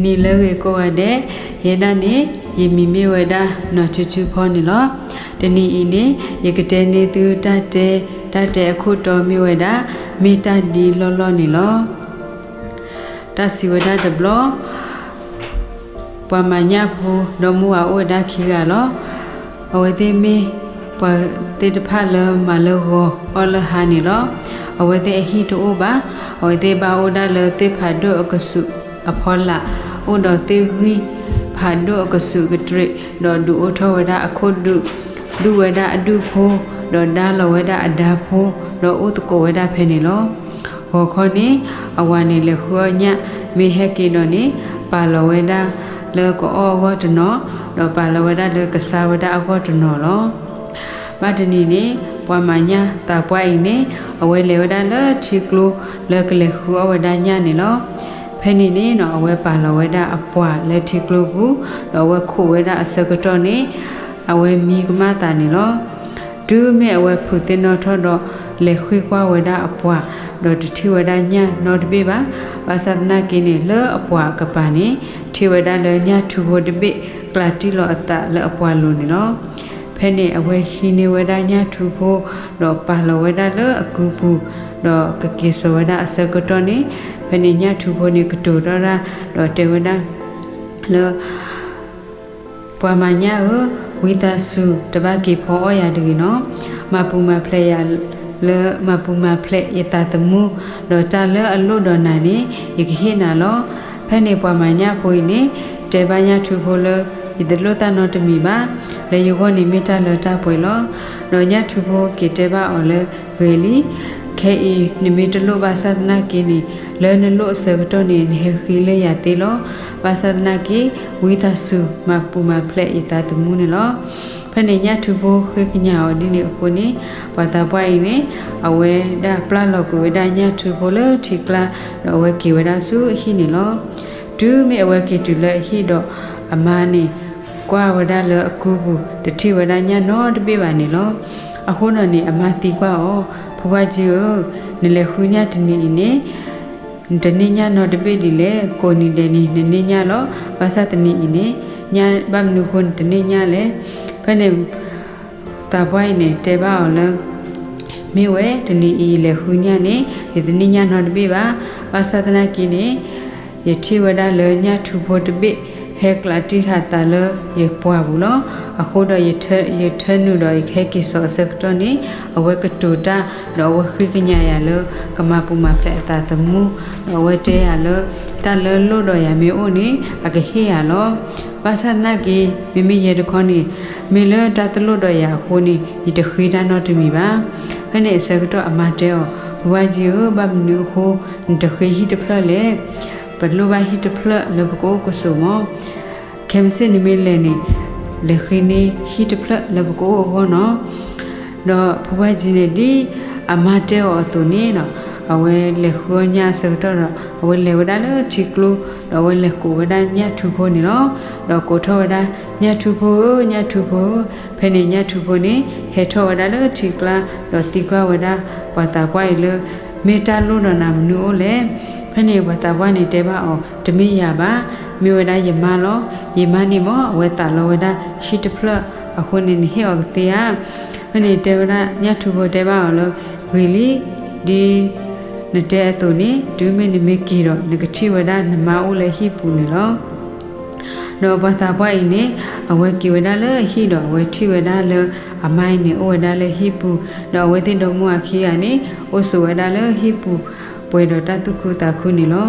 နံၤလၢအဂ့ၤကိးဂၤဒဲး, ယဲဒၣ်န့ၣ် ယမံၤမ့ၢ်ဝဲဒၣ်နီၢ်ထူထူဖီန့ၣ်လီၤ. တနံၤအံၤန့ၣ် ယကတဲန့ၢ်သုတၢ်တဲ, တၢ်တဲအခိၣ်တီမ့ၢ်ဝဲဒၣ် မ့ၢ်တၢ်ဒ်လီၢ်လီၢ်န့ၣ်လီၤ. တၢ်စံးဝဲဒၣ်တဘျီ ပှၤမၤညၣ်ဖိ ဒီမါဝၤအိၣ်ဝဲဒၣ်ခံဂၤလီၤ. အဝဲသ့ၣ်မ့ၢ်ပှၤသ့ၣ်တဖၣ်လၢမၤလၢဂီၤအီၣ်လၢဟါန့ၣ်လီၤ. အဝဲသ့ၣ်အဟံၣ်တအိၣ်ဘၣ်. အဝဲသ့ၣ်ဘၣ်အိၣ်ဒၣ်လၢသ့ၣ်ဖးဒိၣ်အကဆူးအဖီလာ်, အိၣ်ဒီးသ့ၣ်ဂံၢ်ဖးဒိၣ်အကဆူးကတြ့း, ဒီးဒုးအိၣ်ထီၣ်ဝဲဒၣ်အခိၣ်ဒုး, ဒုၣ်ဝဲဒၣ်အဒုၣ်ဖိ, ဒီးဒါလီၤဝဲဒၣ်အဒါဖိ, ဒီးအိၣ်သကိးဝဲဒၣ်ဖဲန့ၣ်လီၤ. ဂီၤခီန့ၣ် အဝၤန့ၣ်လဲၤဃုအီၣ်ညၣ်, မ့ၢ်ဟဲက့ၤဒီးန့ၣ် ပာ်လီၤဝဲဒၣ်လၢကအီၣ်အဂီၢ်တနီၤ, ဒီးပာ်လီၤဝဲဒၣ်လၢကဆါဝဲဒၣ်အဂီၢ်တနီၤလီၤ. ဘၣ်တနံၤန့ၣ် ပှၤမၤညၣ်သးပှၢ်အံၤန့ၣ် အဝဲလဲၤဝဲဒၣ်လၢထံကျိလၢကလဲၤဃုအီၣ်ဝဲဒၣ်ညၣ်န့ၣ်လီၤ. ဖဲန့ၣ်န့ၣ်နီၤ အဝဲပာ်လီၤဝဲဒၣ်အပှာ်လၢထံကျိပူၤ, ဒီးအဝဲခိးဝဲဒၣ်အဆၢကတီၢ်န့ၣ် အဝဲမံကမၣ်သးန့ၣ်လီၤ. တုၤမ့ၢ်အဝဲဖုးသ့ၣ်နီၣ်ထီၣ်ဒီး လဲၤဃ့ကွၢ်ဝဲဒၣ်အပှာ်, ဒီးတထံၣ်ဝဲဒၣ်ညၣ်နီတဘ့ၣ်ဘၣ်. ဘၣ်ဆၣ်သနာ်က့န့ၣ် လၢအပှာ်အကပၤန့ၣ် ထံၣ်ဝဲဒၣ်လၢညၣ်ထူဖိတဘ့ၣ် ကျးတံၢ်လီၤအသးလၢအပှာ်လိၤန့ၣ်လီၤ. ဖဲန့ၣ်အဝဲဟံးန့ၢ်ဝဲဒၣ်ညၣ်ထူဖိ, ဒီးပာ်လီၤဝဲဒၣ်လၢအကုပူၤ, ဒီးကက့ၤစိာ်ဝဲဒၣ်အဆၢကတီၢ်န့ၣ်, ဖဲန့ၣ်ညၣ်ထူဖိန့ၣ်ကတိၤထီၣ်ဒၣ်, ဒီးတဲဝဲဒၣ်လၢ ပှၤမၤညၣ်ဧၢ, ဝံသးစူၤ တဘၣ်က့ၤဖီအီၣ်ယၤတဂ့ၤနီၤ. မၤပူၤမၤဖျဲးယၤလၢ မၤပူၤမၤဖျဲးယသးသမူ, ဒီးတၢ်လၢအလိၣ်ဒီးနၤန့ၣ် ယကဟ့ၣ်နၤလီၤ. ဖဲန့ၣ်ပှၤမၤညၣ်ဖိအံၤန့ၣ် တဲဘၣ်ညၣ်ထူဖိလၢ ယတလိၣ်တၢ်နီတမံၤဘၣ်, လၢယဂီၢ်န့ၣ်မ့ၢ်တၢ်လၢတၢ်ပှဲၤလီၤ. ဒီးညၣ်ထူဖိက့ၤတဲဘၣ်အီၤလၢ ဂ့ၤလံ, ခဲအံၤနမ့ၢ်တလိၣ်ဘၣ်ဆၣ်သနာ်က့န့ၣ်, လၢနလိၣ်အဆၢကတီၢ်န့ၣ် နဟဲဃ့လၢယၤသ့လီၤ. ဘၣ်ဆၣ်သနာ်က့ ဝံသးစူၤ မၤပူၤမၤဖျဲးယသးသမူန့ၣ်လီၤ. ဖဲန့ၣ်ညၣ်ထူဖိဃ့ကညးအီၤဒ်န့ၣ်အဃိန့ၣ်, ပှၤသးပှၢ်အံၤန့ၣ် အဝဲဒၣ်ပျၢ်လီၤကွံာ်ဝဲဒၣ်ညၣ်ထူဖိလၢထံကျါ, ဒီးအဝဲက့ၤဝဲဒၣ်ဆူအဟံၣ်န့ၣ်လီၤ. တုၤမ့ၢ်အဝဲက့ၤတုၤလၢအဟံၣ်ဒီး အမါန့ၣ် ကွၢ်ဝဲဒၣ်လၢအကုပူၤ တထံၣ်ဝဲဒၣ်ညၣ်နီတဘ့ၣ်ဘၣ်န့ၣ်လီၤ. အဃိဒီးန့ၣ် အမါသံကွၢ်အီၤ, ဖုဝါကၠံဧၢ, နလဲၤဃုညၣ်တနံၤအံၤန့ၣ် နတန့ၢ်ညၣ်နီတဘ့ၣ်ဒ်လဲၣ်. ကိးနံၤဒဲးန့ၣ် နန့ၢ်ညၣ်လီၤ. ဘၣ်ဆၣ်တနံၤအံၤန့ၣ် ဘၣ်မနုၤအဃိနတန့ၢ်ညၣ်လဲၣ်. ဖဲန့ၣ် သးပှၢ်အံၤန့ၣ် တဲဘၣ်အီၤလၢ မ့ၢ်ဝဲ တနံၤအံၤယလဲၤဃုညၣ်န့ၣ် ယတန့ၢ်ညၣ်နီတဘ့ၣ်ဘၣ်. ဘၣ်ဆၣ်သနာ်က့န့ၣ် ယထံၣ်ဝဲဒၣ်လၢညၣ်ထူဖိတဘ့ၣ် ဟဲကျးတံၢ်ဃာ်သးလၢယပှာ်ပူၤလီၤ. အဃိဒီး ယထၢနုာ်ဒီးယကဟဲက့ၤစိာ်အဆၢကတီၢ်န့ၣ် အဝဲကတိၤတၢ် ဒီးအဝဲဃ့ကညးယၤလၢ ကမၤပူၤမၤဖျဲးအသးသမူ, ဒီးအဝဲတဲယၤလၢ တၢ်လၢလိၣ်ဒီးယၤမ့ၢ်အိၣ်န့ၣ် အကဟ့ၣ်ယၤလီၤ. ဘၣ်ဆၣ်သနာ်က့ မ့မ့ၢ်ယဲတခီန့ၣ် မ့ၢ်လၢတၢ်တလိၣ်ဒီးယၤအဃိန့ၣ် ယတဃ့တၢ်နီတမံၤဘၣ်. ဖဲန့ၣ်အဆၢကတီၢ်အမါတဲအီၤ, ဖုဝါကၠံဧၢ, ဘၣ်မနုၤအဃိ နတဃ့ဟံၣ်တဖျၢၣ်လဲၣ်. ပလိၣ်ဘၣ်ဟံၣ်တဖျၢၣ်လၢပကအိၣ်ကဆိးမီၤ. ခဲမုၢ်ဆ့ၣ်နမ့ၢ်လဲၤန့ၣ် လဲၤဃ့န့ၢ်ဟံၣ်တဖျၢၣ်လၢပကအိၣ်အဂီၢ်နီၤ. ဒီးဖုဝါကၠံန့ၣ် ဒ်အမါတဲအီၤအသိးန့ၣ်နီၤ, အဝဲလဲၤဃုအီၣ်ညၣ်အဆၢကတီၢ်ဒီး အဝဲလဲၤဝဲဒၣ်လၢထံကျိ, ဒီးအဝဲလဲၤကိးဝဲဒၣ်ညၣ်ထူဖိန့ၣ်လီၤ. ဒီးကိးထီၣ်ဝဲဒၣ် ညၣ်ထူဖိဧၢ, ညၣ်ထူဖိဧၢ. ဖဲန့ၣ်ညၣ်ထူဖိန့ၣ် ဟဲထီၣ်ဝဲဒၣ်လၢထံကျါ, ဒီးသံကွၢ်ဝဲဒၣ်ပှၤသးပှၢ်အံၤလၢ မ့ၢ်တၢ်လိၣ်ဒီးနၤမနုၤအိၣ်လဲၣ်. ဖဲန့ၣ်ပှၤသးပှၢ်န့ၣ်တဲဘၣ်အီၤ, တမ့ၢ်ယၤဘၣ်, မ့ၢ်ဝဲဒၣ်ယမါလီၤ. ယမါန့ၣ်မ့ၢ် အဝဲသးလီဝဲဒၣ်ဟံၣ်တဖျၢၣ်, အဃိန့ၣ်နဟ့ၣ်အီၤကသ့ဧါ. ဖဲန့ၣ်တဲဝဲဒၣ် ညၣ်ထူဖိတဲဘၣ်အီၤလၢ ဂ့ၤလံ, ဒ်နတဲအသိးန့ၣ် တုၤမ့ၢ်နမ့ၢ်က့ၤဒီး နကထံၣ်ဝဲဒၣ်နမါအိၣ်လၢဟံၣ်ပူၤန့ၣ်လီၤ. ဒီးပှၤသးပှၢ်အံၤန့ၣ် အဝဲက့ၤဝဲဒၣ်လၢအဟံၣ်ဒီး အဝဲထံၣ်ဝဲဒၣ်လၢ အမါအံၤန့ၣ် အိၣ်ဝဲဒၣ်လၢဟံၣ်ပူၤ, ဒီးအဝဲသ့ၣ်ဒီမါဝၤခံဂၤန့ၣ် အိၣ်ဆိးဝဲဒၣ်လၢဟံၣ်ပူၤ ပှဲၤဒီးတၢ်သူၣ်ခုသးခုန့ၣ်လီၤ.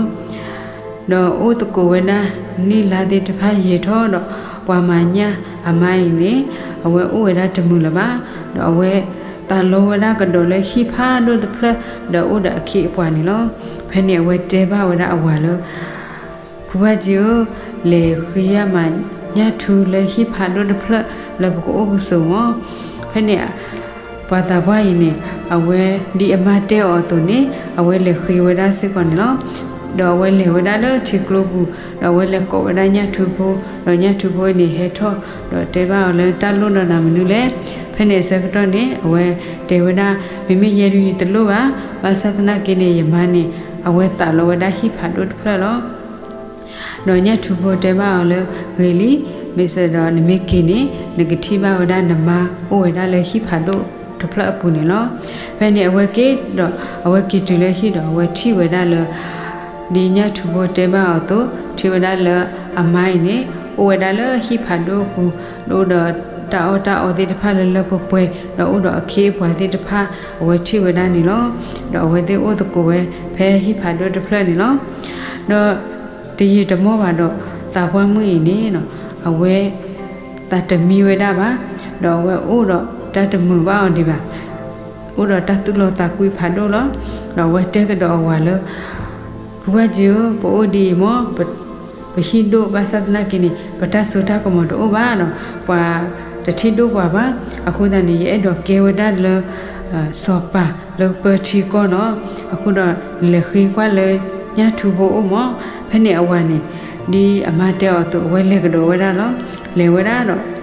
ဒီးအိၣ်သကိးဝဲဒၣ် နံၣ်လါသ့ၣ်တဖၣ်ယံာ်ထီၣ်ဒီး ပှၤမၤညၣ်အမါအံၤန့ၣ် အဝဲအိၣ်ဝဲဒၣ်တမုာ်လၢၤဘၣ်, ဒီးအဝဲသးလီဝဲဒၣ်ကဒီးလၢဟံၣ်ဖးဒိၣ်တဖျၢၣ် ဒီးအိၣ်ဒီးအခ့အပှၤန့ၣ်လီၤ. ဖဲန့ၣ်အဝဲတဲဘၣ်ဝဲဒၣ်အဝၤလၢ ဖုဝါကၠံဧၢ, လဲၤဃ့ယါမးညၣ်ထူလၢဟံၣ်ဖးဒိၣ်တဖျၢၣ်လၢပကအိၣ်ပဆိးမီၤ. ဖဲန့ၣ် ပှၤသးပှၢ်အံၤန့ၣ် အဝဲဒ်အမါတဲအီၤအသိးန့ၣ် အဝဲလဲၤဃ့ဝဲဒၣ်စ့ၢ်ကီးန့ၣ်လီၤ. ဒီးအဝဲလဲၤဝဲဒၣ်လၢထံကျိပူၤ, ဒီးအဝဲလဲၤကိးဝဲဒၣ်ညၣ်ထူဖိ, ဒီးညၣ်ထူဖိန့ၣ်ဟဲထီၣ် ဒီးတဲဘၣ်အီၤလၢတၢ်လိၣ်ဒီးနၤမနုၤလဲၣ်. ဖဲန့ၣ်အဆၢကတီၢ်န့ၣ် အဝဲတဲဝဲဒၣ် မ့မ့ၢ်ယဲဒၣ်ယတလိၣ်ဘၣ်, ဘၣ်ဆၣ်သနာ်က့န့ၣ် ယမါန့ၣ် အဝဲသးလီဝဲဒၣ်ဟံၣ်ဖးဒိၣ်တဖျၢၣ်လီၤ. ဒီးညၣ်ထူဖိတဲဘၣ်အီၤလၢ ဂ့ၤလံ, မ့ၢ်စ့ၢ်ဒီးနမ့ၢ်က့ၤန့ၣ် နကထံၣ်ဘၣ်ဝဲဒၣ်နမါအိၣ်ဝဲဒၣ်လၢဟံၣ်ဖးဒိၣ်တဖျၢၣ်အပူၤန့ၣ်လီၤ. ဖဲန့ၣ်အဝဲက့ၤဒီး အဝဲက့ၤတုၤလၢဟံၣ်ဒီး အဝဲထံၣ်ဝဲဒၣ်လၢ ဒ်ညၣ်ထူဖိတဲဘၣ်အီၤအသိး ထံၣ်ဝဲဒၣ်လၢအမါအံၤန့ၣ် အိၣ်ဝဲဒၣ်လၢဟံၣ်ဖးဒိၣ်အပူၤ ဒီးအိၣ်ဒီးတၢ်အီၣ်တၢ်အီသ့ၣ်တဖၣ်လၢလၢပှဲၤပှဲၤ ဒီးအိၣ်ဒီးအခ့အပှၤသ့ၣ်တဖၣ် အဝဲထံၣ်ဝဲဒၣ်န့ၣ်လီၤ. ဒီးအဝဲသ့ၣ်အိၣ်သကိးဝဲဖဲဟံၣ်ဖးဒိၣ်တဖျၢၣ်န့ၣ်လီၤ. ဒီးတယံာ်တမီၢ်ဘၣ်ဒီး သးပှၢ်မုၣ်အံၤန့ၣ် အဝဲ သးတမံဝဲဒၣ်ဘၣ်, ဒီးအဝဲအိၣ်ဒီးတၢ်တမုာ်ဘၣ်အီၤဒံးဘၣ်, အိၣ်ဒီးတၢ်သူၣ်လီသးကွံဖးဒိၣ်လီၤ. ဒီးအဝဲတဲကဒီးအဝၤလၢ ဖုဝဲကၠ့ဧၢ, ပအိၣ်ဒ်အံၤမ့ၢ် ပဟံၣ်ဒိၣ်ဘၣ်ဆၣ်သနာ်က့န့ၣ် ပတၢ်စိတၢ်ကမီၤတအိၣ်ဘၣ်ဒီး ပှၤတထံၣ်ဒိၣ်ပှၤဘၣ်. အဃိသတးန့ၣ် ယအဲၣ်ဒိးကဲဝဲဒၣ်လၢ စီၤပၤလၢပၢထံကီၢ်လီၤ. အဃိဒီးနလဲၤဃ့ကွၢ်လၢညၣ်ထူဖိအိၣ်မး. ဖဲန့ၣ်အဝၤန့ၣ် ဒ်အမါတဲအီၤအသိး အဝဲလဲၤကဒီးဝဲဒၣ်လီၤ. လဲၤဝဲဒၣ်ဒီး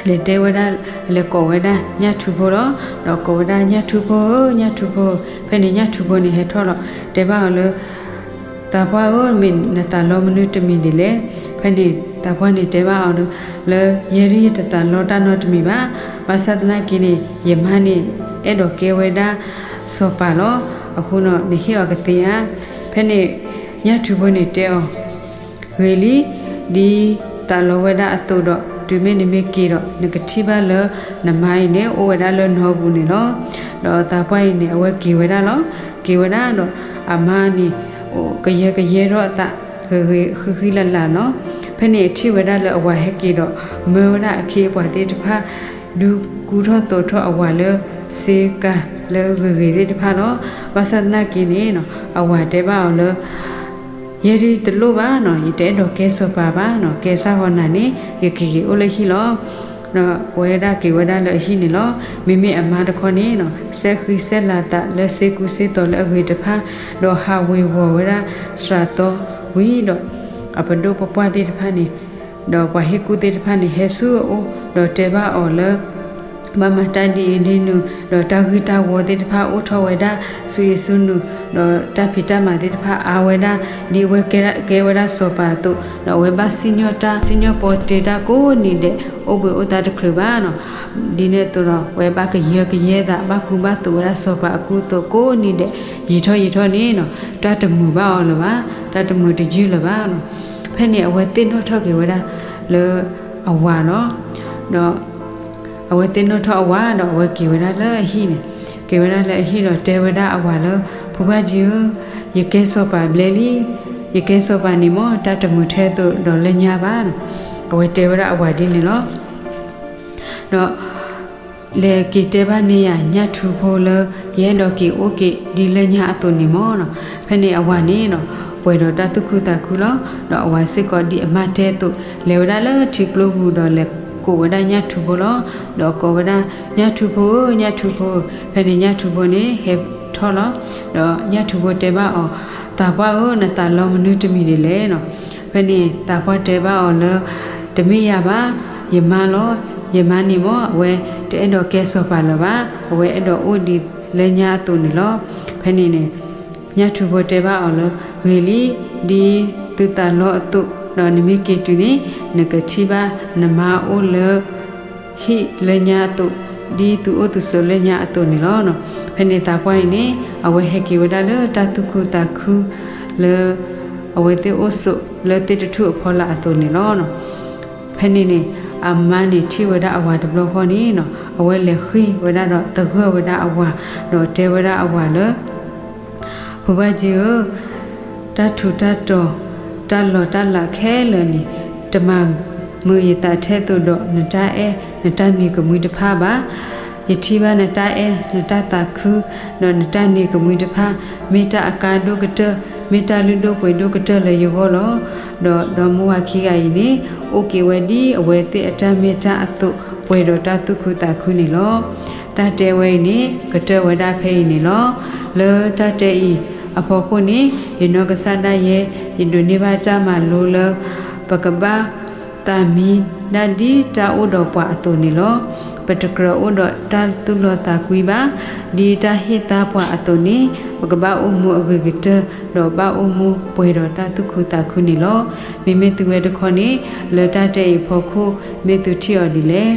လဲၤတဲဝဲဒၣ် လဲၤကိးဝဲဒၣ်ညၣ်ထူဖိလီၤ. ဒီးကိးဝဲဒၣ်ညၣ်ထူဖိဧၢ, ညၣ်ထူဖိဧၢ. ဖဲန့ၣ်ညၣ်ထူဖိန့ၣ်ဟဲထီၣ်လီၤ. တဲဘၣ်အီၤလၢ သးပှၢ်ဧၢ, မ့ၢ်နသးလီမနုၤတမံၤဒ်လဲၣ်. ဖဲန့ၣ်သးပှၢ်န့ၣ်တဲဘၣ်အီၤလၢ ယဲဒၣ်ယတသးလီတၢ်နီတမံၤဘၣ်. ဘၣ်ဆၣ်သနာ်က့န့ၣ် ယမါန့ၣ် အဲၣ်ဒိးကဲဝဲဒၣ်စီၤပၤလီၤ. အဃိဒီးနဟ့ၣ်အီၤကသ့ဧါ. ဖဲန့ၣ်ညၣ်ထူဖိန့ၣ်တဲအီၤ ဂ့ၤလံ, ဒ်သးလီဝဲဒၣ်အသိးဒီး တုၤမ့ၢ်နမ့ၢ်က့ၤဒီး နကထံၣ်ဘၣ်လၢနမါအံၤန့ၣ် အိၣ်ဝဲဒၣ်လၢနီပူၤန့ၣ်လီၤ. ဒီးသးပှၢ်အံၤန့ၣ် အဝဲက့ၤဝဲဒၣ်လီၤ. က့ၤဝဲဒၣ်ဒီး အမါန့ၣ် ကယၢကယဲထီၣ်အသး ဂ့ၤဂ့ၤဃံဃံလၢ်လၢ်လီၤ. ဖဲန့ၣ်ထံၣ်ဝဲဒၣ်လၢအဝၤဟဲက့ၤဒီး မၢဝဲဒၣ်အခ့အပှၤသ့ၣ်တဖၣ် ဒုးကူထီၣ်သိးထီၣ်အဝၤလၢစ့ကၤလၢဂ့ၤဂ့ၤသ့ၣ်တဖၣ်လီၤ. ဘၣ်ဆၣ်သနာ်က့န့ၣ် အဝၤတဲဘၣ်အီၤလၢ ယဲဒၣ်တလိၣ်ဘၣ်နီၤ, ယတအဲၣ်ဒိးကဲစီၤပၤဘၣ်နီၤ, ကဲစၢ်ဂီၤနၤန့ၣ် ယကက့ၤအိၣ်လၢဟံၣ်လီၤ. ဒီးပဝဲဒၣ်က့ၤဝဲဒၣ်လၢအဟံၣ်န့ၣ်လီၤ. မ့မ့ၢ်အမါတခီန့ၣ်နီၤ စဲဃံစဲလၤသးလၢစ့ကူစ့သီလၢအဂ့ၤတဖၣ်, ဒီးဟးဝ့ၤဝီၤဝဲဒၣ်စှၤသီဝံၤဒီး အပဒိၣ်ပပှၢ်သ့ၣ်တဖၣ်န့ၣ် ဒီးပှၤဟ့ၣ်ကူၣ်သ့ၣ်တဖၣ်န့ၣ် ဟဲဆူအအိၣ် ဒီးတဲဘၣ်အီၤလၢ ဘၣ်မၤတၢ်ဒ်အံၤဒ်နုၤ, ဒီးတၢ်ဂ့ၢ်တၢ်ဝီသ့ၣ်တဖၣ်အိၣ်ထီၣ်ဝဲဒၣ်ဆူအံၤဆူနုၤ, ဒီးတၢ်ဖံးတၢ်မၤသ့ၣ်တဖၣ်အါဝဲဒၣ် ဒ်အဝဲကဲဝဲဒၣ်စီၤပၤအသိး, ဒီးအဝဲဘၣ်စံၣ်ညီၣ်တၢ် စံၣ်ညီၣ်ပီတ့တၢ်ကိးနံၤဒဲး အိၣ်ဘှံးအိၣ်သါတချုးဘၣ်နီၤ. ဒ်န့ၣ်အသိးဒီး အဝဲဘၣ်ကယၢကယဲသး ဘၣ်ကူဘၣ်သိးဝဲဒၣ်စီၤပၤအကူအသိးကိးနံၤဒဲး, ယံာ်ထီၣ်ယံာ်ထီၣ်န့ၣ်နီၤ တၢ်တမုာ်ဘၣ်အီၤလၢၤဘၣ်, တၢ်တမုာ်တယုၢ်လၢၤဘၣ်နီၤ. ဖဲန့ၣ်အဝဲသ့ၣ်နီၣ်ထီၣ်က့ၤဝဲဒၣ်လၢအဝၤလီၤ. ဒီးအဝဲသ့ၣ်နီၣ်ထီၣ်အဝၤဒီး အဝဲက့ၤဝဲဒၣ်လၢအဟံၣ်န့ၣ်, က့ၤဝဲဒၣ်လၢအဟံၣ်ဒီးတဲဝဲဒၣ်အဝၤလၢ ဖုဘၣ်ကၠ့ဧၢ, ယကဲစီၤပၤဘျဲလံ, ယကဲစီၤပၤန့ၣ်မ့ၢ်တၢ်တမုာ်ထဲသိးဒီးလၢညါဘၣ်နီၤ. အဝဲတဲဝဲဒၣ်အဝၤဒ်န့ၣ်လီၤ. ဒီး လဲၤက့ၤတဲဘၣ်န့ၢ်ယၤညၣ်ထူဖိလၢ ယအဲၣ်ဒိးက့ၤအိၣ်က့ၤဒ်လၢညါအသိးန့ၣ်မ့ၢ်နီၤ. ဖဲန့ၣ်အဝၤန့ၣ်နီၤ ပှဲၤဒီးတၢ်သူၣ်ခုသးခုလီၤ. ဒီးအဝၤစ့ၢ်ကီးဒ်အမါတဲအသိး လဲၤဝဲဒၣ်လၢထံကျိပူၤဒီး လဲၤကိးဝဲဒၣ်ညၣ်ထူဖိလီၤ. ဒီးကိးဝဲဒၣ် ညၣ်ထူဖိဧၢ, ညၣ်ထူဖိဧၢ. ဖဲန့ၣ်ညၣ်ထူဖိန့ၣ်ဟဲထီၣ်လီၤ. ဒီးညၣ်ထူဖိတဲဘၣ်အီၤ, သးပှၢ်ဧၢ, နသးလီမနုၤတမံၤဒ်လဲၣ်နီၤ. ဖဲန့ၣ်သးပှၢ်တဲဘၣ်အီၤလၢ တမ့ၢ်ယၤဘၣ်, ယမါလီၤ. ယမါန့ၣ်မ့ၢ် အဝဲတအဲၣ်ဒိးကဲစီၤပၤလၢၤဘၣ်, အဝဲအဲၣ်ဒိးအိၣ်ဒ်လၢညါအသိးန့ၣ်လီၤ. ဖဲန့ၣ်န့ၣ် ညၣ်ထူဖိတဲဘၣ်အီၤလၢ ဂ့ၤလံ, ဒ်သုသးလီအသိး, ဒီးနမ့ၢ်က့ၤတုၤန့ၣ် နကထံၣ်ဘၣ်နမါအိၣ်လၢ ဟံၣ်လၢညါအသိး, ဒ်သုအိၣ်သုဆိးလၢညါအသိးန့ၣ်လီၤ. ဖဲန့ၣ်သးပှၢ်အံၤန့ၣ် အဝဲဟဲက့ၤဝဲဒၣ်လၢတၢ်သူၣ်ခုသးခုလၢ အဝဲသ့ၣ်အိၣ်ဆိးလၢသ့ၣ်တထူၣ်အဖီလာ်အသိးန့ၣ်လီၤ. ဖဲန့ၣ်န့ၣ် အမါန့ၣ်ထံၣ်ဝဲဒၣ်အဝၤတဘျီဃီန့ၣ်နီၤ အဝဲလဲၤဃ့ၢ်ဝဲဒၣ်ဒီးသဂၢၢ်ဝဲဒၣ်အဝၤ, ဒီးတဲဝဲဒၣ်အဝၤလၢ ဖိဘၣ်ကၠ့ဧၢ, တၢ်ထူးတၢ်တီၤ တၢ်လီၤတၢ်လးခဲလၢာ်န့ၣ် တမၤမုာ်ယသးထဲသိးဒီး နတၢ်အဲၣ် နတၢ်နံၤကမှံတဖၣ်ဘၣ်. ယထံၣ်ဘၣ်နတၢ်အဲၣ် နတၢ်သးခု ဒီးနတၢ်နံၤကမှံတဖၣ် မ့ၢ်တၢ်အကါဒိၣ်ကတၢၢ် မ့ၢ်တၢ်လုၢ်ဒိၣ်ပှ့ၤဒိၣ်ကတၢၢ်လၢယဂီၢ်လီၤ. ဒီးဒီမါဝၤခံဂၤအံၤန့ၣ် အိၣ်က့ၤဝဲဒ်အဝဲသ့ၣ်အတၢ်မ့ၢ်တၢ်အသိး ပှဲၤဒီးတၢ်သူၣ်ခုသးခုန့ၣ်လီၤ. တၢ်တဲဝဲအံၤန့ၣ် ကတၢၢ်ဝဲဒၣ်ဖဲအံၤန့ၣ်လီၤ. လၢတၢ်တဲအံၤအဖီခိၣ်န့ၣ် ယနီၢ်ကစၢ်ဒၣ်ယဲ ယဒိးန့ၢ်ဘၣ်တၢ်မၤလိလၢ ပကဘၣ်သးမံဒၣ်ဒ်တၢ်အိၣ်ဒီးပှၤအသိးန့ၣ်လီၤ. ပတကြၢးအိၣ်ဒီးတၢ်သူၣ်လီၤသးကွံဘၣ်. ဒ်တၢ်ဟ့ၣ်သါပှၤအသိးန့ၣ်, ပကဘၣ်အိၣ်မူအဂ့ၤကတၢၢ်, ဒီးဘၣ်အိၣ်မူပှဲၤဒီးတၢ်သူၣ်ခုသးခုန့ၣ်လီၤ. မ့မ့ၢ်သုဝဲတခီန့ၣ်, လၢတၢ်တဲအံၤအဖီခိၣ်, မ့ၢ်သုထံၣ်အီၤဒ်လဲၣ်.